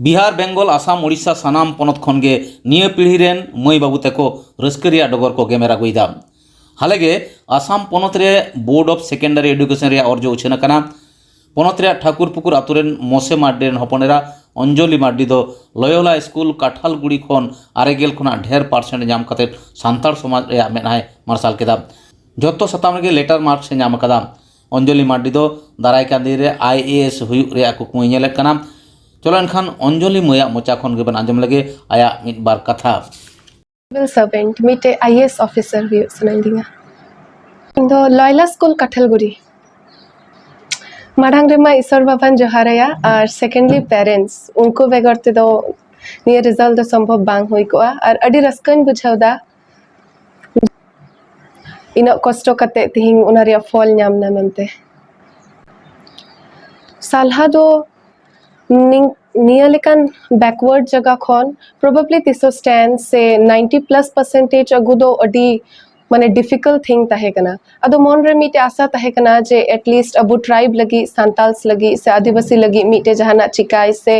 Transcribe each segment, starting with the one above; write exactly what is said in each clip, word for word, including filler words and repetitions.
ᱵᱤᱦᱟᱨ, ᱵᱮᱝᱜᱚᱞ, ᱟᱥᱟᱢ, ᱳᱰᱤᱥᱟ ᱥᱟᱱᱟᱢ ᱯᱚᱱᱚᱛ ᱠᱷᱚᱱ ᱜᱮ ᱱᱤᱭᱟᱹ ᱯᱤᱲᱦᱤ ᱨᱮᱱ ᱢᱟᱹᱭ ᱵᱟᱹᱵᱩ ᱛᱮᱠᱚ ᱨᱟᱹᱥᱠᱟᱹ ᱨᱮᱭᱟᱜ ᱰᱚᱜᱚᱨ ᱠᱚ ᱜᱮᱢᱮᱨ ᱟᱹᱜᱩᱭᱮᱫᱟ᱾ ᱦᱟᱞᱮ ᱜᱮ ᱟᱥᱟᱢ ᱯᱚᱱᱚᱛ ᱨᱮ ᱵᱳᱨᱰ ᱚᱯᱷ ᱥᱮᱠᱮᱱᱰᱟᱨᱤ ᱮᱰᱩᱠᱮᱥᱚᱱ ᱨᱮᱭᱟᱜ ᱚᱨᱡᱚ ᱩᱪᱷᱟᱹᱱ ᱟᱠᱟᱱᱟ᱾ ᱯᱚᱱᱚᱛ ᱨᱮᱭᱟᱜ ᱴᱷᱟᱹᱠᱩᱨᱯᱩᱠᱩᱨ ᱟᱛᱳ ᱨᱮᱱ ᱢᱚᱥᱮ ᱢᱟᱨᱰᱤ ᱨᱮᱱ ᱦᱚᱯᱚᱱ ᱮᱨᱟ ᱚᱧᱡᱚᱞᱤ ᱢᱟᱨᱰᱤ ᱫᱚ ᱞᱚᱭᱚᱞᱟ ᱥᱠᱩᱞ ᱠᱟᱴᱷᱟᱞᱜᱩᱲᱤ ᱠᱷᱚᱱ ᱟᱨᱮ ᱜᱮᱞ ᱠᱷᱚᱱᱟᱜ ᱰᱷᱮᱨ ᱯᱟᱨᱥᱮᱱᱴ ᱧᱟᱢ ᱠᱟᱛᱮ ᱥᱟᱱᱛᱟᱲ ᱥᱚᱢᱟᱡᱽ ᱨᱮᱭᱟᱜ ᱢᱮᱫᱦᱟᱭ ᱢᱟᱨᱥᱟᱞ ᱠᱮᱫᱟ᱾ ᱡᱷᱚᱛᱚ ᱥᱟᱛᱟᱢ ᱨᱮᱜᱮ ᱞᱮᱴᱟᱨ ᱢᱟᱨᱠᱥ ᱮ ᱧᱟᱢ ᱟᱠᱟᱫᱟ᱾ ᱚᱧᱡᱚᱞᱤ ᱢᱟᱨᱰᱤ ᱫᱚ ᱫᱟᱨᱟᱭ ᱠᱟᱱ ᱫᱤᱱ ᱨᱮ ᱟᱭ ᱮ ᱮᱥ ᱦᱩᱭᱩᱜ ᱨᱮᱭᱟᱜ ᱠᱩᱠᱢᱩᱭ ᱧᱮᱞᱮᱫ ᱠᱟᱱᱟ᱾ ᱪᱚᱞᱚ ᱮᱱᱠᱷᱟᱱ ᱚᱧᱡᱚᱞᱤ ᱢᱟᱹᱭᱟᱜ ᱢᱚᱪᱟ ᱠᱷᱚᱱ ᱜᱮᱵᱚᱱ ᱟᱸᱡᱚᱢ ᱞᱮᱜᱮ ᱟᱭᱟᱜ ᱢᱤᱫ ᱵᱟᱨ ᱠᱟᱛᱷᱟ᱾ Civil servant, ᱢᱤᱫᱴᱮᱡ ᱟᱭ ᱮ ᱮᱥ ᱚᱯᱷᱤᱥᱟᱨ ᱦᱩᱭᱩᱜ ᱥᱟᱱᱟᱧ ᱞᱤᱧᱟ᱾ ᱤᱧ ᱫᱚ ᱞᱚᱭᱞᱟ ᱥᱠᱩᱞ ᱠᱟᱴᱷᱟᱞᱜᱩᱲᱤ᱾ ᱢᱟᱲᱟᱝ ᱨᱮᱢᱟ ᱤᱥᱚᱨ ᱵᱟᱵᱟᱧ ᱡᱚᱦᱟᱨᱟᱭᱟ, ᱟᱨ secondly parents, ᱩᱱᱠᱩ ᱵᱮᱜᱚᱨ ᱛᱮᱫᱚ ᱱᱤᱭᱟᱹ ᱨᱮᱡᱟᱞᱴ ᱫᱚ ᱥᱚᱢᱵᱷᱚᱵ ᱵᱟᱝ ᱦᱩᱭ ᱠᱚᱜᱼᱟ᱾ ᱟᱨ ᱟᱹᱰᱤ ᱨᱟᱹᱥᱠᱟᱹᱧ ᱵᱩᱡᱷᱟᱹᱣ ᱫᱟ, ᱤᱱᱟᱹᱜ ᱠᱚᱥᱴᱚ ᱠᱟᱛᱮ ᱛᱤᱦᱤᱧ ᱚᱱᱟ ᱨᱮᱭᱟᱜ ᱯᱷᱚᱞ ᱧᱟᱢ ᱱᱟ ᱢᱮᱱᱛᱮ᱾ ᱥᱟᱞᱦᱟ ᱫᱚ ᱱᱤᱝ-, ᱱᱤᱭᱟᱹ ᱞᱮᱠᱟᱱ backward ᱡᱟᱭᱜᱟ ᱠᱷᱚᱱ probably ᱛᱤᱥᱚ stand ᱥᱮ ninety plus percentage ᱟᱹᱜᱩ ᱫᱚ ᱟᱹᱰᱤ, ᱢᱟᱱᱮ, difficult thing ᱛᱟᱦᱮᱸ ᱠᱟᱱᱟ᱾ ᱟᱫᱚ ᱢᱚᱱ ᱨᱮ ᱢᱤᱫᱴᱮᱡ ᱟᱥᱟ ᱛᱟᱦᱮᱸ ᱠᱟᱱᱟ ᱡᱮ at least ᱟᱵᱚ tribe ᱞᱟᱹᱜᱤᱫ, ᱥᱟᱱᱛᱟᱞᱥ ᱞᱟᱹᱜᱤᱫ ᱥᱮ ᱟᱹᱫᱤᱵᱟᱹᱥᱤ ᱞᱟᱹᱜᱤᱫ ᱢᱤᱫᱴᱮᱡ ᱡᱟᱦᱟᱱᱟᱜ ᱪᱤᱠᱟᱭ ᱥᱮ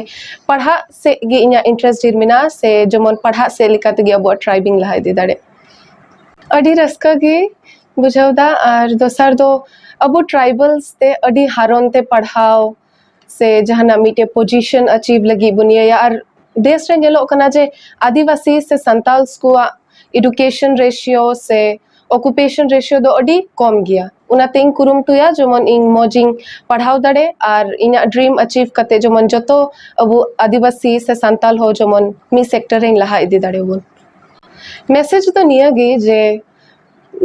ᱯᱟᱲᱦᱟᱜ ᱥᱮᱫ ᱜᱮ ᱤᱧᱟᱹᱜ interest ᱰᱷᱮᱨ ᱢᱮᱱᱟᱜᱼᱟ, ᱥᱮ ᱡᱮᱢᱚᱱ ᱯᱟᱲᱦᱟᱜ ᱥᱮᱫ ᱞᱮᱠᱟ ᱛᱮᱜᱮ ᱟᱵᱚᱣᱟᱜ tribe ᱤᱧ ᱞᱟᱦᱟ ᱤᱫᱤ ᱫᱟᱲᱮᱜ᱾ ᱟᱹᱰᱤ ᱨᱟᱹᱥᱠᱟᱹ ᱜᱮ ᱵᱩᱡᱷᱟᱹᱣ ᱫᱟ᱾ ᱟᱨ ᱫᱚᱥᱟᱨ ᱫᱚ ᱟᱵᱚ tribals ᱛᱮ ᱟᱹᱰᱤ ᱦᱟᱨᱚᱱ ᱛᱮ ᱯᱟᱲᱦᱟᱣ ᱥᱮ ᱡᱟᱦᱟᱱᱟᱜ ᱢᱤᱫᱴᱮᱡ position achieve ᱞᱟᱹᱜᱤᱫ ᱵᱚᱱ ᱤᱭᱟᱹᱭᱟ᱾ ᱟᱨ ᱫᱮᱥ ᱨᱮ ᱧᱮᱞᱚᱜ ᱠᱟᱱᱟ ᱡᱮ ᱟᱹᱫᱤᱵᱟᱹᱥᱤ ᱥᱮ ᱥᱟᱱᱛᱟᱞ ᱠᱚᱣᱟᱜ education ratio ᱥᱮ occupation ratio ᱫᱚ ᱟᱹᱰᱤ ᱠᱚᱢ ᱜᱮᱭᱟ᱾ ᱚᱱᱟᱛᱮ ᱤᱧ ᱠᱩᱨᱩᱢᱩᱴᱩᱭᱟ ᱡᱮᱢᱚᱱ ᱤᱧ ᱢᱚᱡᱽ ᱤᱧ ᱯᱟᱲᱦᱟᱣ ᱫᱟᱲᱮ ᱟᱨ ᱤᱧᱟᱹᱜ dream achieve ᱠᱟᱛᱮ ᱡᱮᱢᱚᱱ ᱡᱚᱛᱚ ᱟᱵᱚ ᱟᱹᱫᱤᱵᱟᱹᱥᱤ ᱥᱮ ᱥᱟᱱᱛᱟᱞ ᱦᱚᱸ ᱡᱮᱢᱚᱱ ᱢᱤᱫ sector ᱨᱮᱧ ᱞᱟᱦᱟ ᱤᱫᱤ ᱫᱟᱲᱮᱭᱟᱵᱚᱱ᱾ Message ᱫᱚ ᱱᱤᱭᱟᱹ ᱜᱮ ᱡᱮ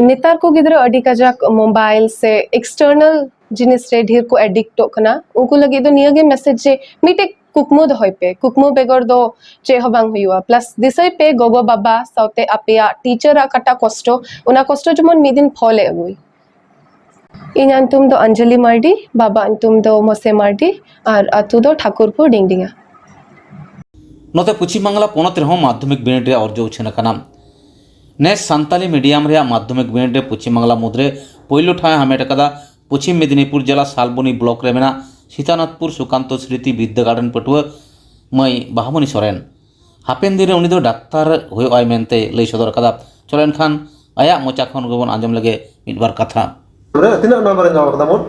ᱱᱮᱛᱟᱨ ᱠᱚ ᱜᱤᱫᱽᱨᱟᱹ ᱟᱹᱰᱤ ᱠᱟᱡᱟᱠ mobile ᱥᱮ external ᱡᱤᱱᱤᱥ ᱨᱮ ᱰᱷᱮᱨ ᱠᱚ addictᱚᱜ ᱠᱟᱱᱟ᱾ ᱩᱱᱠᱩ ᱞᱟᱹᱜᱤᱫ ᱫᱚ ᱱᱤᱭᱟᱹ ᱜᱮ message ᱡᱮ ᱢᱤᱫᱴᱮᱡ ᱠᱩᱠᱢᱩ ᱫᱚᱦᱚᱭ ᱯᱮ, ᱠᱩᱠᱢᱩ ᱵᱮᱜᱚᱨ ᱫᱚ ᱪᱮᱫ ᱦᱚᱸ ᱵᱟᱝ ᱦᱩᱭᱩᱜᱼᱟ᱾ Plus ᱫᱤᱥᱟᱹᱭ ᱯᱮ, ᱜᱚᱜᱚ ᱵᱟᱵᱟ ᱥᱟᱶᱛᱮ ᱟᱯᱮᱭᱟᱜ teacher ᱟᱜ ᱚᱠᱟᱴᱟᱜ ᱠᱚᱥᱴᱚ, ᱚᱱᱟ ᱠᱚᱥᱴᱚ ᱡᱮᱢᱚᱱ ᱢᱤᱫ ᱫᱤᱱ ᱯᱷᱚᱞ ᱮ ᱟᱹᱜᱩᱭ᱾ ᱤᱧᱟᱹᱜ ᱧᱩᱛᱩᱢ ᱫᱚ ᱚᱧᱡᱚᱞᱤ ᱢᱟᱨᱰᱤ, ᱵᱟᱵᱟᱣᱟᱜ ᱧᱩᱛᱩᱢ ᱫᱚ ᱢᱚᱥᱮ ᱢᱟᱨᱰᱤ, ᱟᱨ ᱟᱹᱛᱩ ᱫᱚ ᱴᱷᱟᱠᱩᱨᱯᱩᱨ ᱰᱤᱝᱰᱤᱝᱟ᱾ ᱱᱚᱛᱮ ᱯᱚᱪᱷᱤᱢ ᱵᱟᱝᱞᱟ ᱯᱚᱱᱚᱛ ᱨᱮᱦᱚᱸ ᱢᱟᱫᱽᱫᱷᱚᱢᱤᱠ ᱵᱤᱱᱤᱰ ᱨᱮᱭᱟᱜ ᱚᱨᱡᱚ ᱩᱪᱷᱟᱹᱱ ᱟᱠᱟᱱᱟ᱾ ᱱᱮᱥ ᱥᱟᱱᱛᱟᱞᱤ medium ᱨᱮᱭᱟᱜ ᱢᱟᱫᱽᱫᱷᱚᱢᱤᱠ ᱵᱤᱱᱤᱰ ᱨᱮ ᱯᱚᱪᱷᱤᱢ ᱵᱟᱝᱞᱟ ᱢᱩᱫᱽᱨᱮ ᱯᱳᱭᱞᱳ ᱴᱷᱟᱶ ᱮ ᱦᱟᱢᱮᱴ ᱟᱠᱟᱫᱟ ᱯᱚᱪᱷᱤᱢ ᱢᱮᱫᱤᱱᱤᱯᱩᱨ ᱡᱮᱞᱟ ᱥᱟᱞᱵᱚᱱᱤ ᱵᱞᱚᱠ ᱨᱮ ᱢᱮᱱᱟᱜ ᱥᱤᱛᱟᱱᱟᱛᱷᱯᱩᱨ ᱥᱩᱠᱟᱱᱛᱚ ᱥᱨᱤᱛᱤ ᱵᱤᱫᱽᱫᱟᱹᱜᱟᱲ ᱨᱮᱱ ᱯᱟᱹᱴᱷᱩᱣᱟᱹ ᱢᱟᱹᱭ ᱵᱟᱦᱟᱢᱚᱱᱤ ᱥᱚᱨᱮᱱ᱾ ᱦᱟᱯᱮᱱ ᱫᱤᱱ ᱨᱮ ᱩᱱᱤ ᱫᱚ ᱰᱟᱠᱛᱟᱨ ᱦᱩᱭᱩᱜ ᱟᱭ ᱢᱮᱱᱛᱮ ᱞᱟᱹᱭ ᱥᱚᱫᱚᱨ ᱟᱠᱟᱫᱟ᱾ ᱪᱚᱞᱚ ᱮᱱᱠᱷᱟᱱ ᱟᱭᱟᱜ ᱢᱚᱪᱟ ᱠᱷᱚᱱ ᱜᱮᱵᱚᱱ ᱟᱸᱡᱚᱢ ᱞᱮᱜᱮ ᱢᱤᱫ ᱵᱟᱨ ᱠᱟᱛᱷᱟ᱾ ᱨᱮ ᱛᱤᱱᱟᱹᱜ ᱱᱟᱢᱵᱟᱨ ᱮ ᱧᱟᱢ ᱟᱠᱟᱫᱟ ᱢᱳᱴ?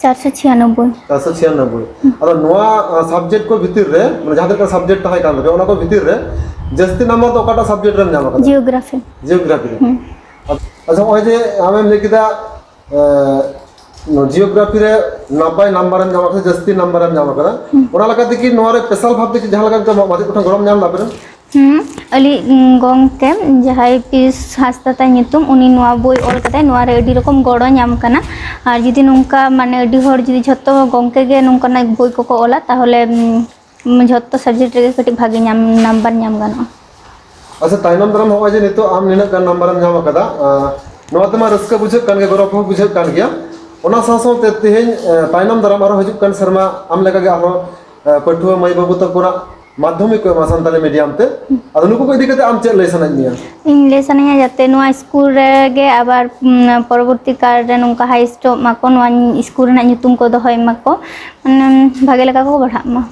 ᱪᱟᱨᱥᱚ ᱪᱷᱤᱭᱟᱱᱚᱵᱵᱳᱭ᱾ ᱪᱟᱨᱥᱚ ᱪᱷᱤᱭᱟᱱᱚᱵᱵᱳᱭ᱾ ᱟᱫᱚ ᱱᱚᱣᱟ, ᱟ, subject ᱠᱚ ᱵᱷᱤᱛᱤᱨ ᱨᱮ, ᱢᱟᱱᱮ ᱡᱟᱦᱟᱸ ᱛᱤᱱᱟᱹᱜ subject ᱛᱟᱦᱮᱸ ᱠᱟᱱ ᱛᱟᱯᱮᱭᱟ, ᱚᱱᱟ ᱠᱚ ᱵᱷᱤᱛᱤᱨ ᱨᱮ ᱡᱟᱹᱥᱛᱤ ᱱᱟᱢᱵᱟᱨ ᱫᱚ ᱚᱠᱟᱴᱟᱜ subject ᱨᱮᱢ ᱧᱟᱢ ᱟᱠᱟᱫᱟ? ᱡᱤᱭᱳᱜᱨᱟᱯᱷᱤ᱾ ᱡᱤᱭᱳᱜᱨᱟᱯᱷᱤ ᱨᱮ᱾ ᱦᱩᱸ᱾ ᱟᱪᱪᱷᱟ, ᱱᱚᱜᱼᱚᱭ ᱡᱮ ᱟᱢᱮᱢ ᱞᱟᱹᱭ ᱠᱮᱫᱟ, ᱮ, ᱱᱚᱣᱟ ᱡᱤᱭᱳᱜᱨᱟᱯᱷᱤ ᱨᱮ ᱱᱟᱯᱟᱭ ᱱᱟᱢᱵᱟᱨᱮᱢ ᱧᱟᱢ ᱟᱠᱟᱫᱟ, ᱡᱟᱹᱥᱛᱤ ᱱᱟᱢᱵᱟᱨᱮᱢ ᱧᱟᱢ ᱟᱠᱟᱫᱟ, ᱦᱩᱸ᱾ ᱚᱱᱟ ᱞᱮᱠᱟ ᱛᱮᱜᱮ ᱱᱚᱣᱟ ᱨᱮ special ᱵᱷᱟᱵᱽ ᱛᱮ ᱪᱮᱫ ᱡᱟᱦᱟᱸ ᱞᱮᱠᱟ ᱢᱤᱫᱴᱟᱝ ᱢᱟᱪᱮᱫ ᱠᱚᱴᱷᱮᱱ ᱜᱚᱲᱚᱢ ᱧᱟᱢ ᱞᱮᱫᱟ ᱟᱯᱮ ᱨᱮᱱ? ᱦᱩᱸ, ᱟᱹᱞᱤᱡ, ᱩᱸ, ᱜᱚᱝᱠᱮ ᱡᱟᱦᱟᱸᱭ ᱯᱤᱥ ᱦᱟᱸᱥᱫᱟ ᱛᱟᱭ ᱧᱩᱛᱩᱢ, ᱩᱱᱤ ᱱᱚᱣᱟ ᱵᱳᱭ ᱚᱞ ᱠᱟᱛᱮ ᱱᱚᱣᱟ ᱨᱮ ᱟᱹᱰᱤ ᱨᱚᱠᱚᱢ ᱜᱚᱲᱚ ᱧᱟᱢ ᱠᱟᱱᱟ᱾ ᱟᱨ ᱡᱩᱫᱤ ᱱᱚᱝᱠᱟ ᱢᱟᱱᱮ ᱟᱹᱰᱤ ᱦᱚᱲ ᱡᱩᱫᱤ ᱡᱷᱚᱛᱚ ᱜᱚᱝᱠᱮ ᱜᱮ ᱱᱚᱝᱠᱟᱱᱟᱜ ᱵᱳᱭ ᱠᱚᱠᱚ ᱚᱞᱟ, ᱛᱟᱦᱚᱞᱮ, ᱩᱸ, ᱡᱷᱚᱛᱚ subject ᱨᱮᱜᱮ ᱠᱟᱹᱴᱤᱡ ᱵᱷᱟᱜᱮ ᱧᱟᱢ, ᱱᱟᱢᱵᱟᱨ ᱧᱟᱢ ᱜᱟᱱᱚᱜᱼᱟ᱾ ᱟᱪᱪᱷᱟ, ᱛᱟᱭᱱᱚᱢ ᱫᱟᱨᱟᱢ ᱱᱚᱜᱼᱚᱭ ᱡᱮ ᱱᱤᱛᱚᱜ ᱟᱢ ᱱᱤᱱᱟᱹᱜ ᱜᱟᱱ ᱱᱟᱢᱵᱟᱨᱮᱢ ᱧᱟᱢ ᱟᱠᱟᱫᱟ, ᱟᱸ, ᱱᱚᱣᱟ ᱛᱮᱢᱟ ᱨᱟᱹᱥᱠᱟᱹ ᱵᱩᱡᱷᱟᱹᱜ ᱠᱟᱱ ᱜᱮᱭᱟ, ᱜᱚᱨᱚᱵᱽ ᱦᱚᱸ ᱵᱩᱡᱷᱟᱹᱜ ᱠᱟᱱ ᱜᱮᱭᱟ᱾ ᱚᱱᱟ ᱥᱟᱶ ᱥᱟᱶᱛᱮ ᱛᱮᱦᱮᱧ, ᱮ, ᱛᱟᱭᱱᱚᱢ ᱫᱟᱨᱟᱢ ᱟᱨᱦᱚᱸ ᱦᱤᱡᱩᱜ ᱠᱟᱱ ᱥᱮᱨᱢᱟ ᱟᱢ ᱞᱮᱠᱟᱜᱮ ᱟᱨᱦᱚᱸ, ᱮ, ᱯᱟᱹᱴᱷᱩᱣᱟᱹ ᱢᱟᱹᱭ ᱵᱟᱹᱵᱩ ᱛᱟᱠᱚ ᱨᱮᱱᱟᱜ ᱢᱟᱫᱽᱫᱷᱚᱢᱤᱠ ᱠᱚ ᱮᱢᱟ ᱥᱟᱱᱛᱟᱲᱤ medium ᱛᱮ᱾ ᱟᱫᱚ ᱱᱩᱠᱩ ᱠᱚ ᱤᱫᱤ ᱠᱟᱛᱮ ᱟᱢ ᱪᱮᱫ ᱞᱟᱹᱭ ᱥᱟᱱᱟᱭᱮᱫ ᱢᱮᱭᱟ? ᱤᱧ ᱞᱟᱹᱭ ᱥᱟᱱᱟᱧᱟ ᱡᱟᱛᱮ ᱱᱚᱣᱟ ᱥᱠᱩᱞ ᱨᱮᱜᱮ ᱟᱵᱟᱨ, ᱩᱢ, ᱯᱚᱨᱚᱵᱚᱨᱛᱤ ᱠᱟᱞ ᱨᱮ ᱱᱚᱝᱠᱟ ᱦᱟᱭ ᱥᱴᱚᱯ ᱢᱟᱠᱚ, ᱱᱚᱣᱟ ᱥᱠᱩᱞ ᱨᱮᱱᱟᱜ ᱧᱩᱛᱩᱢ ᱠᱚ ᱫᱚᱦᱚᱭ ᱢᱟᱠᱚ, ᱢᱟᱱᱮ ᱵᱷᱟᱜᱮ ᱞᱮᱠᱟ ᱠᱚ ᱯᱟᱲᱦᱟᱜ ᱢᱟ᱾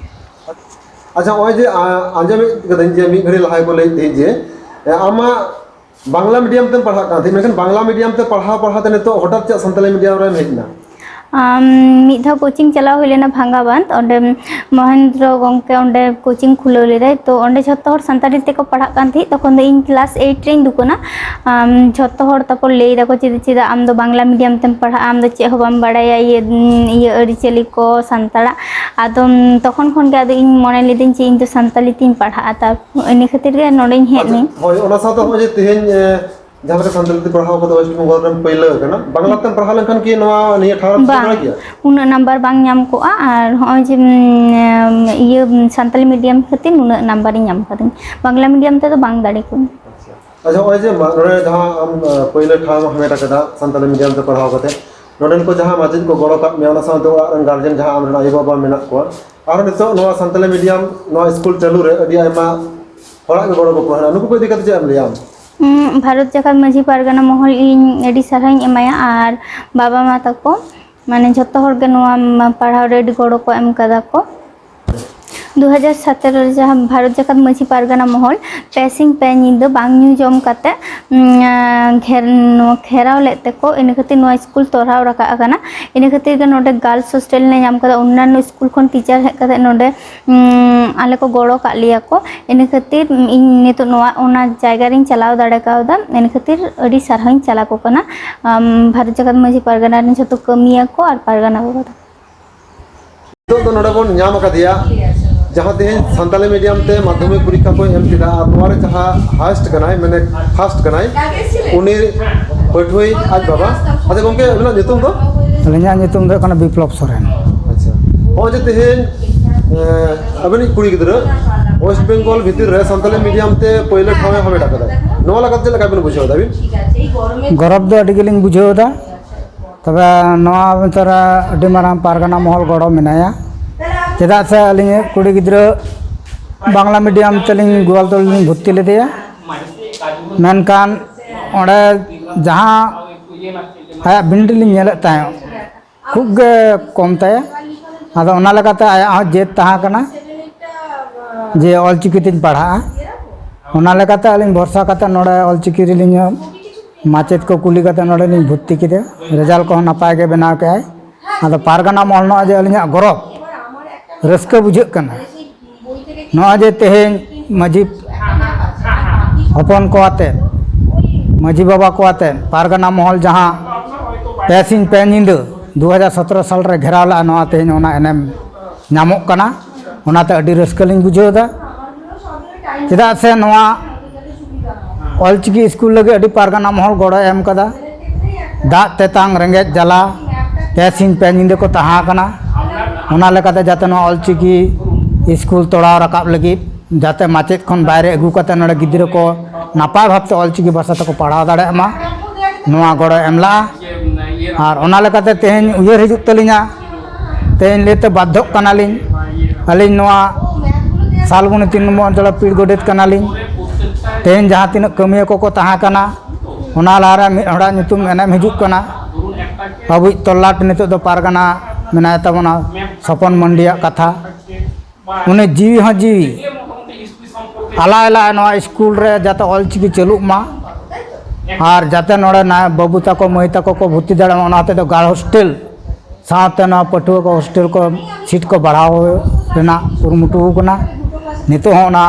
ᱟᱪᱪᱷᱟ, ᱱᱚᱜᱼᱚᱭ ᱡᱮ, ᱟ, ᱟᱸᱡᱚᱢᱮᱫ ᱠᱟᱹᱫᱟᱹᱧ ᱡᱮ ᱢᱤᱫ ᱜᱷᱟᱹᱲᱤ ᱞᱟᱦᱟ ᱠᱚ ᱞᱟᱹᱭᱮᱫ ᱛᱟᱦᱮᱸᱫ ᱡᱮ, ᱮ, ᱟᱢᱟᱜ ᱵᱟᱝᱞᱟ medium ᱛᱮᱢ ᱯᱟᱲᱦᱟᱜ ᱠᱟᱱ ᱛᱟᱦᱮᱸᱫ, ᱢᱮᱱᱠᱷᱟᱱ ᱵᱟᱝᱞᱟ medium ᱛᱮ ᱯᱟᱲᱦᱟᱣ ᱯᱟᱲᱦᱟᱣ ᱛᱮ ᱱᱤᱛᱚᱜ ᱦᱚᱴᱟᱛ ᱪᱮᱫ ᱥᱟᱱᱛᱟᱲᱤ medium ᱨᱮᱢ ᱦᱮᱡ ᱮᱱᱟ? ᱟᱢ, ᱢᱤᱫ ᱫᱷᱟᱣ coaching ᱪᱟᱞᱟᱣ ᱦᱩᱭ ᱞᱮᱱᱟ ᱵᱷᱟᱝᱜᱟᱵᱟᱸᱫᱷ, ᱚᱸᱰᱮ ᱢᱚᱦᱮᱱᱫᱨᱚ ᱜᱚᱢᱠᱮ ᱚᱸᱰᱮ coaching ᱠᱷᱩᱞᱟᱹᱣ ᱞᱮᱫᱟᱭ, ᱛᱚ ᱚᱸᱰᱮ ᱡᱷᱚᱛᱚ ᱦᱚᱲ ᱥᱟᱱᱛᱟᱲᱤ ᱛᱮᱠᱚ ᱯᱟᱲᱦᱟᱜ ᱠᱟᱱ ᱛᱟᱦᱮᱸᱫ᱾ ᱛᱚᱠᱷᱚᱱ ᱫᱚ ᱤᱧ class eight ᱨᱮᱧ ᱫᱩᱠᱟᱹᱱᱟ᱾ ᱟᱢ, ᱡᱷᱚᱛᱚ ᱦᱚᱲ ᱛᱟᱨᱯᱚᱨ ᱞᱟᱹᱭ ᱫᱟᱠᱚ, "ᱪᱮᱫ, ᱪᱮᱫᱟᱜ ᱟᱢ ᱫᱚ ᱵᱟᱝᱞᱟ medium ᱛᱮᱢ ᱯᱟᱲᱦᱟᱜᱼᱟ? ᱟᱢ ᱫᱚ ᱪᱮᱫ ᱦᱚᱸ ᱵᱟᱢ ᱵᱟᱲᱟᱭᱟ ᱤᱭᱟᱹ, ᱤᱭᱟᱹ ᱟᱹᱨᱤᱪᱟᱹᱞᱤ ᱠᱚ ᱥᱟᱱᱛᱟᱲᱟᱜ?" ᱟᱫᱚ, ᱩᱢ, ᱛᱚᱠᱷᱚᱱ ᱠᱷᱚᱱ ᱜᱮ ᱟᱫᱚ ᱤᱧ ᱢᱚᱱᱮ ᱞᱤᱫᱟᱹᱧ ᱡᱮ ᱤᱧ ᱫᱚ ᱥᱟᱱᱛᱟᱲᱤ ᱛᱤᱧ ᱯᱟᱲᱦᱟᱜᱼᱟ, ᱛᱟᱨ ᱤᱱᱟᱹ ᱠᱷᱟᱹᱛᱤᱨ ᱜᱮ ᱱᱚᱰᱮᱧ ᱦᱮᱡ ᱟᱪᱪᱷᱟ, ᱮᱱᱟᱹᱧ᱾ ᱦᱳᱭ, ᱚᱱᱟ ᱥᱟᱶᱛᱮ ᱱᱚᱜᱼᱚᱭ ᱡᱮ ᱛᱮᱦᱮᱧ, ᱮ, ᱡᱟᱦᱟᱸ ᱞᱮᱠᱟ ᱥᱟᱱᱛᱟᱲᱤ ᱛᱮ ᱯᱟᱲᱦᱟᱣ ᱠᱟᱛᱮ West Bengal ᱨᱮᱢ ᱯᱟᱹᱭᱞᱟᱹ ᱟᱠᱟᱱᱟ, ᱵᱟᱝᱞᱟ ᱛᱮᱢ ᱯᱟᱲᱦᱟᱣ ᱞᱮᱱᱠᱷᱟᱱ ᱠᱤ ᱱᱚᱣᱟ ᱱᱤᱭᱟᱹ ᱴᱷᱟᱶ ᱨᱮᱢ ᱥᱮᱴᱮᱨ ᱵᱟᱝ, ᱫᱟᱲᱮ ᱠᱮᱭᱟ? ᱩᱱᱟᱹᱜ ᱱᱟᱢᱵᱟᱨ ᱵᱟᱝ ᱧᱟᱢ ᱠᱚᱜᱼᱟ, ᱟᱨ ᱦᱚᱸᱜᱼᱚᱭ ᱡᱮ, ᱩᱢ, ᱤᱭᱟᱹ, ᱥᱟᱱᱛᱟᱲᱤ medium ᱠᱷᱟᱹᱛᱤᱨ ᱱᱩᱱᱟᱹᱜ ᱱᱟᱢᱵᱟᱨᱤᱧ ᱧᱟᱢ ᱠᱟᱹᱫᱟᱹᱧ, ᱵᱟᱝᱞᱟ medium ᱛᱮᱫᱚ ᱵᱟᱝ ᱫᱟᱲᱮ ᱠᱚᱜᱼᱟᱹᱧ᱾ ᱟᱪᱪᱷᱟ᱾ ᱟᱪᱪᱷᱟ, ᱱᱚᱜᱼᱚᱭ ᱡᱮ ᱢᱟ-, ᱱᱚᱰᱮ ᱡᱟᱦᱟᱸ ᱟᱢ, ᱟ, ᱯᱟᱹᱭᱞᱟᱹ ᱴᱷᱟᱶ ᱮᱢ ᱦᱟᱢᱮᱴ ᱟᱠᱟᱫᱟ ᱥᱟᱱᱛᱟᱲᱤ medium ᱛᱮ ᱯᱟᱲᱦᱟᱣ ᱠᱟᱛᱮ, ᱱᱚᱰᱮᱱ ᱠᱚ ᱡᱟᱦᱟᱸ ᱢᱟᱪᱮᱫ ᱠᱚ ᱜᱚᱲᱚ ᱠᱟᱜ ᱢᱮᱭᱟ, ᱚᱱᱟ ᱥᱟᱶᱛᱮ ᱚᱲᱟᱜ ᱨᱮᱱ guardian ᱡᱟᱦᱟᱸ ᱟᱢ ᱨᱮᱱ ᱟᱭᱳᱼᱵᱟᱵᱟ ᱢᱮᱱᱟᱜ ᱠᱚᱣᱟ, ᱟᱨ ᱱᱤᱛᱚᱜ ᱱᱚᱣᱟ ᱥᱟᱱᱛᱟᱲᱤ medium ᱱᱚᱣᱟ ᱥᱠᱩᱞ ᱪᱟᱹᱞᱩ ᱨᱮ ᱟᱹᱰᱤ ᱟᱭᱢᱟ ᱦᱚᱲᱟᱜ ᱜᱮ ᱜᱚᱲᱚ ᱜᱚᱯᱚᱲᱚ ᱦᱮᱱᱟᱜᱼᱟ, ᱱᱩᱠᱩ ᱠᱚ ᱤᱫᱤ ᱠᱟᱛᱮ ᱪᱮᱫ ᱮᱢ ᱞᱟᱹᱭᱟ ᱟᱢ? ᱩᱸ, ᱵᱷᱟᱨᱚᱛ ᱡᱟᱠᱟᱛ ᱢᱟᱹᱡᱷᱤ ᱯᱟᱨᱜᱟᱱᱟ ᱢᱚᱦᱚᱞ ᱤᱧ ᱟᱹᱰᱤ ᱥᱟᱨᱦᱟᱣᱤᱧ ᱮᱢᱟᱭᱟ, ᱟᱨ ᱵᱟᱵᱟ ᱢᱟ ᱛᱟᱠᱚ, ᱢᱟᱱᱮ, ᱡᱷᱚᱛᱚ ᱦᱚᱲ ᱜᱮ ᱱᱚᱣᱟ ᱢᱟ ᱯᱟᱲᱦᱟᱣ ᱨᱮ ᱟᱹᱰᱤ ᱜᱚᱲᱚ ᱠᱚ ᱮᱢ ᱠᱟᱫᱟ ᱠᱚ᱾ ᱫᱩ ᱦᱟᱡᱟᱨ ᱥᱟᱛᱮᱨᱚ ᱨᱮ ᱡᱟᱦᱟᱸ ᱵᱷᱟᱨᱚᱛ ᱡᱟᱠᱟᱛ ᱢᱟᱹᱡᱷᱤ ᱯᱟᱨᱜᱟᱱᱟ ᱢᱚᱦᱚᱞ ᱯᱮ ᱥᱤᱧ ᱯᱮ ᱧᱤᱫᱟᱹ ᱵᱟᱝ ᱧᱩ ᱡᱚᱢ ᱠᱟᱛᱮ, ᱩᱸ, ᱜᱷᱮᱨ-, ᱱᱚᱣᱟ ᱜᱷᱮᱨᱟᱣ ᱞᱮᱫ ᱛᱮᱠᱚ, ᱤᱱᱟᱹ ᱠᱷᱟᱹᱛᱤᱨ ᱱᱚᱣᱟ ᱥᱠᱩᱞ ᱛᱚᱨᱟᱣ ᱨᱟᱠᱟᱵ ᱟᱠᱟᱱᱟ᱾ ᱤᱱᱟᱹ ᱠᱷᱟᱹᱛᱤᱨ ᱜᱮ ᱱᱚᱰᱮ girls hostel ᱞᱮ ᱧᱟᱢ ᱠᱟᱫᱟ᱾ ᱚᱱᱱᱟᱱᱚ ᱥᱠᱩᱞ ᱠᱷᱚᱱ teacher ᱦᱮᱡ ᱠᱟᱛᱮ ᱱᱚᱰᱮ, ᱩᱸ, ᱟᱞᱮ ᱠᱚ ᱜᱚᱲᱚ ᱠᱟᱜ ᱞᱮᱭᱟ ᱠᱚ᱾ ᱤᱱᱟᱹ ᱠᱷᱟᱹᱛᱤᱨ ᱤᱧ ᱱᱤᱛᱚᱜ ᱱᱚᱣᱟ, ᱚᱱᱟ ᱡᱟᱭᱜᱟ ᱨᱤᱧ ᱪᱟᱞᱟᱣ ᱫᱟᱲᱮ ᱠᱟᱣᱫᱟ᱾ ᱤᱱᱟᱹ ᱠᱷᱟᱹᱛᱤᱨ ᱟᱹᱰᱤ ᱥᱟᱨᱦᱟᱣᱤᱧ ᱪᱟᱞ ᱟᱠᱚ ᱠᱟᱱᱟ, ᱟᱢ, ᱵᱷᱟᱨᱚᱛ ᱡᱟᱠᱟᱛ ᱢᱟᱹᱡᱷᱤ ᱯᱟᱨᱜᱟᱱᱟ ᱨᱮᱱ ᱡᱷᱚᱛᱚ ᱠᱟᱹᱢᱤᱭᱟᱹ ᱠᱚ ᱟᱨ ᱯᱟᱨᱜᱟᱱᱟ ᱵᱟᱵᱟ ᱛᱟᱠᱚ᱾ ᱱᱤᱛᱚᱜ ᱫᱚ ᱱᱚᱰᱮ ᱵᱚᱱ ᱧᱟᱢ ᱟᱠᱟᱫᱮᱭᱟ, ᱡᱟᱦᱟᱸ ᱛᱮᱦᱮᱧ ᱥᱟᱱᱛᱟᱞᱤ medium ᱛᱮ ᱢᱟᱫᱽᱫᱷᱚᱢᱤᱠ ᱯᱚᱨᱤᱠᱠᱷᱟ ᱠᱚᱭ ᱮᱢ ᱠᱮᱫᱟ ᱟᱨ ᱱᱚᱣᱟ ᱨᱮ ᱡᱟᱦᱟᱸ highest ᱠᱟᱱᱟᱭ, ᱢᱟᱱᱮ first ᱠᱟᱱᱟᱭ, ᱩᱱᱤ ᱯᱟᱹᱴᱷᱩᱣᱟᱹᱭ ᱟᱡ ᱵᱟᱵᱟ᱾ ᱟᱪᱪᱷᱟ ᱜᱚᱢᱠᱮ, ᱟᱵᱤᱱᱟᱜ ᱧᱩᱛᱩᱢ ᱫᱚ? ᱟᱹᱞᱤᱧᱟᱜ ᱧᱩᱛᱩᱢ ᱫᱚ ᱦᱩᱭᱩᱜ ᱠᱟᱱᱟ ᱵᱤᱯᱞᱚᱵ ᱥᱚᱨᱮᱱ᱾ ᱟᱪᱪᱷᱟ, ᱱᱚᱜᱼᱚᱭ ᱡᱮ ᱛᱮᱦᱮᱧ, ᱮ, ᱟᱵᱤᱱᱤᱡ ᱠᱩᱲᱤ ᱜᱤᱫᱽᱨᱟᱹ West Bengal ᱵᱷᱤᱛᱤᱨ ᱨᱮ ᱥᱟᱱᱛᱟᱞᱤ medium ᱛᱮ ᱯᱳᱭᱞᱳ ᱴᱷᱟᱶ ᱮ ᱦᱟᱢᱮᱴ ᱟᱠᱟᱫᱟ, ᱱᱚᱣᱟ ᱞᱮᱠᱟᱛᱮ ᱪᱮᱫ ᱞᱮᱠᱟ ᱵᱤᱱ ᱵᱩᱡᱷᱟᱹᱣ ᱮᱫᱟ ᱟᱹᱵᱤᱱ? ᱜᱚᱨᱚᱵᱽ ᱫᱚ ᱟᱹᱰᱤ ᱜᱮᱞᱤᱧ ᱵᱩᱡᱷᱟᱹᱣ ᱮᱫᱟ᱾ ᱛᱚᱵᱮ ᱱᱚᱣᱟ ᱵᱷᱤᱛᱚᱨ ᱨᱮ ᱟᱹᱰᱤ ᱢᱟᱨᱟᱝ ᱯᱟᱨᱜᱟᱱᱟ ᱢᱚᱦᱚᱞ ᱜᱚᱲᱚ ᱢᱮᱱᱟᱭᱟ, ᱪᱮᱫᱟᱜ ᱥᱮ ᱟᱹᱞᱤᱧ ᱠᱩᱲᱤ ᱜᱤᱫᱽᱨᱟᱹ ᱵᱟᱝᱞᱟ medium ᱛᱮᱞᱤᱧ ᱜᱳᱣᱟᱞᱛᱳᱲ ᱞᱤᱧ ᱵᱷᱚᱨᱛᱤ ᱞᱮᱫᱮᱭᱟ, ᱢᱮᱱᱠᱷᱟᱱ ᱚᱸᱰᱮ ᱡᱟᱦᱟᱸ ᱟᱭᱟᱜ ᱵᱤᱱᱤᱰ ᱞᱤᱧ ᱧᱮᱞᱮᱫ ᱛᱟᱦᱮᱸᱫ, ᱠᱷᱩᱵ ᱜᱮ ᱠᱚᱢ ᱛᱟᱭᱟ᱾ ᱟᱫᱚ ᱚᱱᱟ ᱞᱮᱠᱟᱛᱮ ᱟᱭᱟᱜ ᱦᱚᱸ ᱡᱮᱫ ᱛᱟᱦᱮᱸ ᱠᱟᱱᱟ ᱡᱮ ᱚᱞᱪᱤᱠᱤ ᱛᱤᱧ ᱯᱟᱲᱦᱟᱜᱼᱟ᱾ ᱚᱱᱟ ᱞᱮᱠᱟᱛᱮ ᱟᱹᱞᱤᱧ ᱵᱷᱚᱨᱥᱟ ᱠᱟᱛᱮ ᱱᱚᱰᱮ ᱚᱞᱪᱤᱠᱤ ᱨᱮᱞᱤᱧ ᱢᱟᱪᱮᱫ ᱠᱚ ᱠᱩᱞᱤ ᱠᱟᱛᱮ ᱱᱚᱰᱮ ᱞᱤᱧ ᱵᱷᱚᱨᱛᱤ ᱠᱮᱫᱮᱭᱟ᱾ ᱨᱮᱡᱟᱞᱴ ᱠᱚᱦᱚᱸ ᱱᱟᱯᱟᱭ ᱜᱮ ᱵᱮᱱᱟᱣ ᱠᱮᱜᱼᱟᱭ᱾ ᱟᱫᱚ ᱯᱟᱨᱜᱟᱱᱟ ᱢᱚᱦᱚᱞ ᱱᱚᱜᱼᱚᱭ ᱡᱮ ᱟᱹᱞᱤᱧᱟᱜ ᱜᱚᱨᱚᱵᱽ, ᱨᱟᱹᱥᱠᱟᱹ ᱵᱩᱡᱷᱟᱹᱜ ᱠᱟᱱᱟ᱾ ᱱᱚᱜᱼᱚᱭ ᱡᱮ ᱛᱮᱦᱮᱧ ᱢᱟᱹᱡᱷᱤ ᱦᱚᱯᱚᱱ ᱠᱚ ᱟᱛᱮ, ᱢᱟᱹᱡᱷᱤ ᱵᱟᱵᱟ ᱠᱚ ᱟᱛᱮ ᱯᱟᱨᱜᱟᱱᱟ ᱢᱚᱦᱚᱞ ᱡᱟᱦᱟᱸ ᱯᱮ ᱥᱤᱧ ᱯᱮ ᱧᱤᱫᱟᱹ ᱫᱩ ᱦᱟᱡᱟᱨ ᱥᱚᱛᱨᱚ ᱥᱟᱞ ᱨᱮ ᱜᱷᱮᱨᱟᱣ ᱞᱮᱫᱼᱟ, ᱱᱚᱣᱟ ᱛᱮᱦᱮᱧ ᱚᱱᱟ ᱮᱱᱮᱢ ᱧᱟᱢᱚᱜ ᱠᱟᱱᱟ᱾ ᱚᱱᱟᱛᱮ ᱟᱹᱰᱤ ᱨᱟᱹᱥᱠᱟᱹ ᱞᱤᱧ ᱵᱩᱡᱷᱟᱹᱣ ᱮᱫᱟ, ᱪᱮᱫᱟᱜ ᱥᱮ ᱱᱚᱣᱟ ᱚᱞᱪᱤᱠᱤ ᱥᱠᱩᱞ ᱞᱟᱹᱜᱤᱫ ᱟᱹᱰᱤ ᱯᱟᱨᱜᱟᱱᱟ ᱢᱚᱦᱚᱞ ᱜᱚᱲᱚᱭ ᱮᱢ ᱠᱟᱫᱟ᱾ ᱫᱟᱜ ᱛᱮᱛᱟᱝ ᱨᱮᱸᱜᱮᱡ ᱡᱟᱞᱟ ᱯᱮ ᱥᱤᱧ ᱯᱮ ᱧᱤᱫᱟᱹ ᱠᱚ ᱛᱟᱦᱮᱸ ᱠᱟᱱᱟ᱾ ᱚᱱᱟ ᱞᱮᱠᱟᱛᱮ ᱡᱟᱛᱮ ᱱᱚᱣᱟ ᱚᱞᱪᱤᱠᱤ ᱥᱠᱩᱞ ᱛᱚᱲᱟᱣ ᱨᱟᱠᱟᱵ ᱞᱟᱹᱜᱤᱫ, ᱡᱟᱛᱮ ᱢᱟᱪᱮᱫ ᱠᱷᱚᱱ ᱵᱟᱭᱨᱮ ᱟᱹᱜᱩ ᱠᱟᱛᱮ ᱱᱚᱰᱮ ᱜᱤᱫᱽᱨᱟᱹ ᱠᱚ ᱱᱟᱯᱟᱭ ᱵᱷᱟᱵᱽᱛᱮ ᱚᱞᱪᱤᱠᱤ ᱵᱷᱟᱥᱟ ᱛᱮᱠᱚ ᱯᱟᱲᱦᱟᱣ ᱫᱟᱲᱮᱭᱟᱜ ᱢᱟ, ᱱᱚᱣᱟ ᱜᱚᱲᱚᱭ ᱮᱢ ᱞᱟᱜᱼᱟ᱾ ᱟᱨ ᱚᱱᱟ ᱞᱮᱠᱟᱛᱮ ᱛᱮᱦᱮᱧ ᱩᱭᱦᱟᱹᱨ ᱦᱤᱡᱩᱜ ᱛᱟᱹᱞᱤᱧᱟ, ᱛᱮᱦᱮᱧ ᱞᱟᱹᱭᱛᱮ ᱵᱟᱫᱽᱫᱷᱚᱜ ᱠᱟᱱᱟᱞᱤᱧ, ᱟᱹᱞᱤᱧ ᱱᱚᱣᱟ ᱥᱟᱞᱵᱚᱱᱤ ᱛᱤᱱ ᱱᱚᱢᱵᱚᱨ ᱚᱧᱪᱚᱞ ᱯᱤᱲ ᱜᱚᱰᱮᱛ ᱠᱟᱱᱟᱞᱤᱧ᱾ ᱛᱮᱦᱮᱧ ᱡᱟᱦᱟᱸ ᱛᱤᱱᱟᱹᱜ ᱠᱟᱹᱢᱤᱭᱟᱹ ᱠᱚᱠᱚ ᱛᱟᱦᱮᱸ ᱠᱟᱱᱟ, ᱚᱱᱟ ᱞᱟᱦᱟᱨᱮ ᱢᱤᱫ ᱦᱚᱲᱟᱜ ᱧᱩᱛᱩᱢ ᱮᱱᱮᱢ ᱦᱤᱡᱩᱜ ᱠᱟᱱᱟ᱾ ᱟᱵᱚᱭᱤᱡ ᱛᱚᱞᱞᱟᱴ ᱱᱤᱛᱚᱜ ᱫᱚ ᱯᱟᱨᱜᱟᱱᱟ ᱢᱮᱱᱟᱭ ᱛᱟᱵᱚᱱᱟ, ᱥᱚᱯᱚᱱ ᱢᱟᱱᱰᱤᱭᱟᱜ ᱠᱟᱛᱷᱟ᱾ ᱩᱱᱤ ᱡᱤᱣᱤ ᱦᱚᱸ ᱡᱤᱣᱤ ᱟᱞᱟᱭ ᱞᱟᱭ ᱱᱚᱣᱟ ᱥᱠᱩᱞ ᱨᱮ ᱡᱟᱛᱮ ᱚᱞᱪᱤᱠᱤ ᱪᱟᱹᱞᱩᱜ ᱢᱟ, ᱟᱨ ᱡᱟᱛᱮ ᱱᱚᱰᱮ ᱱᱟ-, ᱵᱟᱹᱵᱩ ᱛᱟᱠᱚ ᱢᱟᱹᱭ ᱛᱟᱠᱚ ᱠᱚ ᱵᱷᱚᱨᱛᱤ ᱫᱟᱲᱮᱭᱟᱜ ᱢᱟ, ᱚᱱᱟ ᱦᱚᱛᱮᱡ ᱫᱚ ᱜᱟᱲ ᱦᱳᱥᱴᱮᱞ ᱥᱟᱶᱛᱮ ᱱᱚᱣᱟ ᱯᱟᱹᱴᱷᱩᱣᱟᱹ ᱠᱚ ᱦᱳᱥᱴᱮᱞ ᱠᱚ ᱥᱤᱴ ᱠᱚ ᱵᱟᱲᱦᱟᱣ ᱨᱮᱱᱟᱜ ᱠᱩᱨᱩᱢᱩᱴᱩ ᱠᱟᱱᱟ᱾ ᱱᱤᱛᱚᱜ ᱦᱚᱸ ᱚᱱᱟ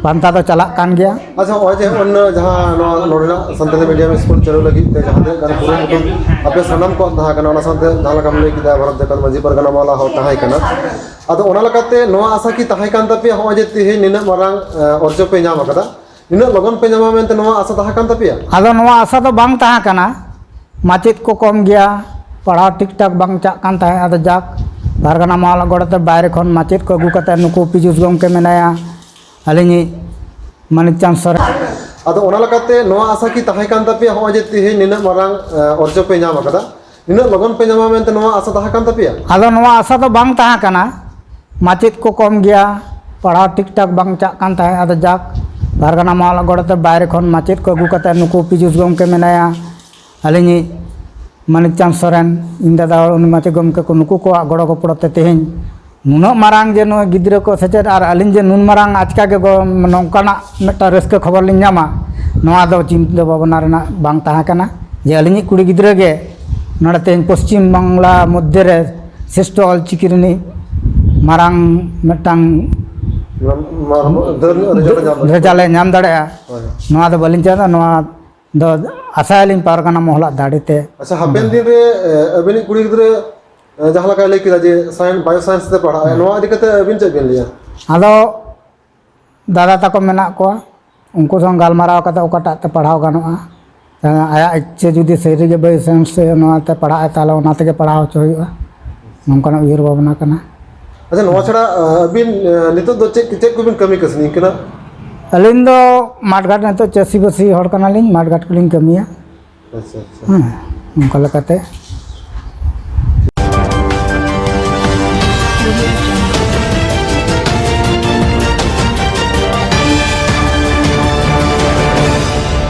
ᱯᱟᱱᱛᱷᱟ ᱫᱚ ᱪᱟᱞᱟᱜ ᱠᱟᱱ ᱜᱮᱭᱟ᱾ ᱟᱪᱪᱷᱟ, ᱱᱚᱜᱼᱚᱭ ᱡᱮ ᱩᱱ ᱡᱟᱦᱟᱸ ᱱᱚᱣᱟ ᱱᱚᱰᱮᱱᱟᱜ ᱥᱟᱱᱛᱟᱲᱤ ᱢᱤᱰᱤᱭᱟᱢ ᱥᱠᱩᱞ ᱪᱟᱹᱞᱩ ᱞᱟᱹᱜᱤᱫ ᱛᱮ ᱡᱟᱦᱟᱸ ᱛᱤᱱᱟᱹᱜ ᱜᱟᱱ ᱠᱩᱨᱩᱢᱩᱴᱩ ᱟᱯᱮ ᱥᱟᱱᱟᱢ ᱠᱚᱣᱟᱜ ᱛᱟᱦᱮᱸ ᱠᱟᱱᱟ, ᱚᱱᱟ ᱥᱟᱶᱛᱮ ᱡᱟᱦᱟᱸ ᱞᱮᱠᱟᱢ ᱞᱟᱹᱭ ᱠᱮᱫᱟ, ᱵᱷᱟᱨᱚᱛ ᱡᱟᱠᱟᱛ ᱢᱟᱹᱡᱷᱤ ᱯᱟᱨᱜᱟᱱᱟ ᱢᱟᱦᱞᱟ ᱦᱚᱸ ᱛᱟᱦᱮᱸ ᱠᱟᱱᱟ᱾ ᱟᱫᱚ ᱚᱱᱟ ᱞᱮᱠᱟᱛᱮ ᱱᱚᱣᱟ ᱟᱥᱟ ᱠᱤ ᱛᱟᱦᱮᱸ ᱠᱟᱱ ᱛᱟᱯᱮᱭᱟ, ᱱᱚᱜᱼᱚᱭ ᱡᱮ ᱛᱮᱦᱮᱧ ᱱᱤᱱᱟᱹᱜ ᱢᱟᱨᱟᱝ, ᱮ, ᱚᱨᱡᱚ ᱯᱮ ᱧᱟᱢ ᱟᱠᱟᱫᱟ, ᱱᱤᱱᱟᱹᱜ ᱞᱚᱜᱚᱱ ᱯᱮ ᱧᱟᱢᱟ ᱢᱮᱱᱛᱮ ᱱᱚᱣᱟ ᱟᱥᱟ ᱛᱟᱦᱮᱸ ᱠᱟᱱ ᱛᱟᱯᱮᱭᱟ? ᱟᱫᱚ ᱱᱚᱣᱟ ᱟᱥᱟ ᱫᱚ ᱵᱟᱝ ᱛᱟᱦᱮᱸ ᱠᱟᱱᱟ᱾ ᱢᱟᱪᱮᱫ ᱠᱚ ᱠᱚᱢ ᱜᱮᱭᱟ, ᱯᱟᱲᱦᱟᱣ ᱴᱷᱤᱠ ᱴᱷᱟᱠ ᱵᱟᱝ ᱪᱟᱜ ᱠᱟᱱ ᱛᱟᱦᱮᱸᱫ᱾ ᱟᱫᱚ ᱡᱟᱠ, ᱯᱟᱨᱜᱟᱱᱟ ᱢᱟᱦᱞᱟ ᱜᱚᱲᱚ ᱛᱮ ᱵᱟᱭᱨᱮ ᱠᱷᱚᱱ ᱢᱟᱪᱮᱫ ᱠᱚ ᱟᱹᱜᱩ ᱠᱟᱛᱮ, ᱱᱩᱠᱩ ᱯᱤᱡᱩᱥ ᱜᱚᱢᱠᱮ ᱢᱮᱱᱟᱭᱟ, ᱟᱹᱞᱤᱧᱤᱡ ᱢᱟᱹᱱᱤᱠ ᱪᱟᱸᱫᱽ ᱥᱚᱨᱮᱱ᱾ ᱟᱫᱚ ᱚᱱᱟ ᱞᱮᱠᱟᱛᱮ ᱱᱚᱣᱟ ᱟᱥᱟ ᱠᱤ ᱛᱟᱦᱮᱸ ᱠᱟᱱ ᱛᱟᱯᱮᱭᱟ, ᱱᱚᱜᱼᱚᱭ ᱡᱮ ᱛᱮᱦᱮᱧ ᱱᱤᱱᱟᱹᱜ ᱢᱟᱨᱟᱝ, ᱮ, ᱚᱨᱡᱚ ᱯᱮ ᱧᱟᱢ ᱟᱠᱟᱫᱟ, ᱱᱤᱱᱟᱹᱜ ᱞᱚᱜᱚᱱ ᱯᱮ ᱧᱟᱢᱟ ᱢᱮᱱᱛᱮ ᱱᱚᱣᱟ ᱟᱥᱟ ᱛᱟᱦᱮᱸ ᱠᱟᱱ ᱛᱟᱯᱮᱭᱟ? ᱟᱫᱚ ᱱᱚᱣᱟ ᱟᱥᱟ ᱫᱚ ᱵᱟᱝ ᱛᱟᱦᱮᱸ ᱠᱟᱱᱟ᱾ ᱢᱟᱪᱮᱫ ᱠᱚ ᱠᱚᱢ ᱜᱮᱭᱟ, ᱯᱟᱲᱦᱟᱣ ᱴᱷᱤᱠ ᱴᱷᱟᱠ ᱵᱟᱝ ᱪᱟᱜ ᱠᱟᱱ ᱛᱟᱦᱮᱸᱫ᱾ ᱟᱫᱚ ᱡᱟᱠ, ᱯᱟᱨᱜᱟᱱᱟ ᱢᱟᱦᱞᱟ ᱜᱚᱲᱚ ᱛᱮ ᱵᱟᱭᱨᱮ ᱠᱷᱚᱱ ᱢᱟᱪᱮᱫ ᱠᱚ ᱟᱹᱜᱩ ᱠᱟᱛᱮ, ᱱᱩᱠᱩ ᱯᱤᱡᱩᱥ ᱜᱚᱢᱠᱮ ᱢᱮᱱᱟᱭᱟ, ᱟᱹᱞᱤᱧᱤᱡ ᱢᱟᱹᱱᱤᱠ ᱪᱟᱸᱫᱽ ᱥᱚᱨᱮᱱ, ᱤᱧ ᱫᱟᱫᱟ ᱦᱚᱲ, ᱩᱱᱤ ᱢᱟᱪᱮᱫ ᱜᱚᱢᱠᱮ ᱠᱚ, ᱱᱩᱠᱩ ᱠᱚᱣᱟᱜ ᱜᱚᱲᱚ ᱜᱚᱯᱚᱲᱚ ᱛᱮ ᱛᱮᱦᱮᱧ ᱱᱩᱱᱟᱹᱜ ᱢᱟᱨᱟᱝ ᱡᱮ ᱱᱩᱭ ᱜᱤᱫᱽᱨᱟᱹ ᱠᱚ ᱥᱮᱪᱮᱫ, ᱟᱨ ᱟᱹᱞᱤᱧ ᱡᱮ ᱱᱩᱱ ᱢᱟᱨᱟᱝ ᱟᱪᱠᱟ ᱜᱮ ᱜᱚ-, ᱱᱚᱝᱠᱟᱱᱟᱜ ᱢᱤᱫᱴᱟᱝ ᱨᱟᱹᱥᱠᱟᱹ ᱠᱷᱚᱵᱚᱨ ᱞᱤᱧ ᱧᱟᱢᱟ, ᱱᱚᱣᱟ ᱫᱚ ᱪᱤᱱᱛᱟᱹ ᱵᱷᱟᱵᱽᱱᱟ ᱨᱮᱱᱟᱜ ᱵᱟᱝ ᱛᱟᱦᱮᱸ ᱠᱟᱱᱟ ᱡᱮ ᱟᱹᱞᱤᱧᱤᱡ ᱠᱩᱲᱤ ᱜᱤᱫᱽᱨᱟᱹ ᱜᱮ ᱱᱚᱰᱮ ᱛᱮᱦᱮᱧ ᱯᱚᱥᱪᱤᱢ ᱵᱟᱝᱞᱟ ᱢᱚᱫᱽᱫᱷᱮ ᱨᱮ ᱥᱨᱮᱥᱴᱷᱚ ᱚᱞᱪᱤᱠᱤ ᱨᱤᱱᱤᱡ ᱢᱟᱨᱟᱝ ᱢᱤᱫᱴᱟᱝ ᱢᱟ-, ᱢᱟ-, ᱰᱷᱮᱨ ᱧᱚᱜ ᱨᱮᱡᱟᱞᱴ ᱮ ᱧᱟᱢ ᱫᱟᱲᱮᱭᱟᱜᱼᱟ᱾ ᱨᱮᱡᱟᱞᱴ ᱮ ᱧᱟᱢ ᱫᱟᱲᱮᱭᱟᱜᱼᱟ᱾ ᱦᱳᱭ᱾ ᱱᱚᱣᱟ ᱫᱚ ᱵᱟᱹᱞᱤᱧ ᱪᱟᱹᱭᱟ, ᱱᱚᱣᱟ ᱫᱚ ᱟᱥᱟᱭᱟᱞᱤᱧ ᱯᱟᱨᱜᱟᱱᱟ ᱢᱚᱦᱞᱟᱜ ᱫᱟᱲᱮ ᱛᱮ᱾ ᱟᱪᱪᱷᱟ, ᱦᱟᱯᱮᱱ ᱫᱤᱱ ᱨᱮ, ᱮ, ᱟᱹᱵᱤᱱᱤᱡ ᱠᱩᱲᱤ ᱜᱤᱫᱽᱨᱟᱹ, ᱮ, ᱡᱟᱦᱟᱸ ᱞᱮᱠᱟᱭ ᱞᱟᱹᱭ ᱠᱮᱫᱟ ᱡᱮ science, bio science ᱛᱮ ᱯᱟᱲᱦᱟᱜ ᱟᱭ, ᱦᱮᱸ᱾ ᱱᱚᱣᱟ ᱤᱫᱤ ᱠᱟᱛᱮ ᱟᱹᱵᱤᱱ ᱪᱮᱫ ᱵᱤᱱ ᱞᱟᱹᱭᱟ? ᱟᱫᱚ ᱫᱟᱫᱟ ᱛᱟᱠᱚ ᱢᱮᱱᱟᱜ ᱠᱚᱣᱟ, ᱩᱱᱠᱩ ᱥᱟᱶ ᱜᱟᱞᱢᱟᱨᱟᱣ ᱠᱟᱛᱮ ᱚᱠᱟᱴᱟᱜ ᱛᱮ ᱯᱟᱲᱦᱟᱣ ᱜᱟᱱᱚᱜᱼᱟ, ᱟᱭᱟᱜ ᱤᱪᱪᱷᱟᱹ ᱡᱩᱫᱤ ᱥᱟᱹᱨᱤᱜᱮ bio science ᱛᱮ ᱱᱚᱣᱟᱛᱮ ᱯᱟᱲᱦᱟᱜ ᱟᱭ, ᱛᱟᱦᱚᱞᱮ ᱚᱱᱟ ᱛᱮᱜᱮ ᱯᱟᱲᱦᱟᱣ ᱦᱚᱪᱚ ᱦᱩᱭᱩᱜᱼᱟ, ᱱᱚᱝᱠᱟᱱᱟᱜ ᱩᱭᱦᱟᱹᱨ ᱵᱷᱟᱵᱽᱱᱟ ᱠᱟᱱᱟ᱾ ᱟᱪᱪᱷᱟ, ᱱᱚᱣᱟ ᱪᱷᱟᱲᱟ, ᱟ, ᱟᱹᱵᱤᱱ, ᱟ, ᱱᱤᱛᱚᱜ ᱫᱚ ᱪᱮᱫ, ᱪᱮᱫ ᱠᱚᱵᱤᱱ ᱠᱟᱹᱢᱤ ᱠᱟᱹᱥᱱᱤ ᱠᱟᱱᱟ? ᱟᱹᱞᱤᱧ ᱫᱚ ᱢᱟᱴᱷ ᱜᱷᱟᱴ, ᱱᱤᱛᱚᱜ ᱪᱟᱹᱥᱤᱵᱟᱹᱥᱤ ᱦᱚᱲ ᱠᱟᱱᱟᱞᱤᱧ, ᱢᱟᱴᱷ ᱜᱷᱟᱴ ᱠᱚᱞᱤᱧ ᱠᱟᱹᱢᱤᱭᱟ᱾ ᱟᱪᱪᱷᱟ, ᱟᱪᱪᱷᱟ᱾ ᱦᱮᱸ, ᱚᱱᱠᱟ ᱞᱮᱠᱟᱛᱮ᱾